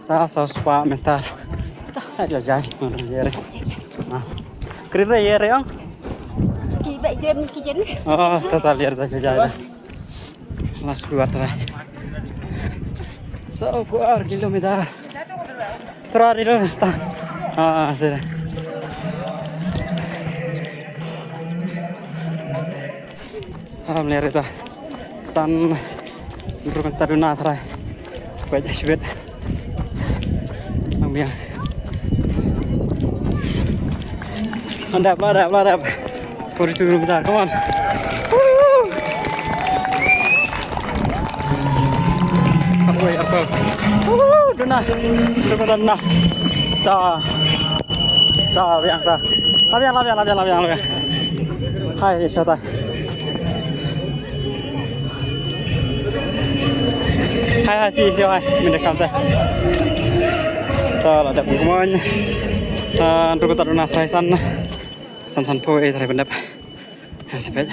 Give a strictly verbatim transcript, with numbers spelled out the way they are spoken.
Sa sa spa mental. Ta ya jai. Mana yere. Ah. Kri re yere ang. Ki ba jem ki jem. Oh, total yere ta jai. Last dua try. Sa kuar kilometer. Try dulu sta. Ah, sir. Alhamdulillah ita. San. Berkat taruna try. Baik, sibet. Nang biang. Andap, andap, andap. Forty-two kilometer, come on. Woo! Halfway, halfway. Woo! Duna. Duna, duna. Ta. Ta, biang, ta. La biang, la biang, la biang, la biang, la biang. Hai, isa ta. Hai, hai, si, si, hai. Minda kam ta. Ta, la dap kumon. Sa, duna, duna, try san. San, san, poi, try pendap. Hai, sampai.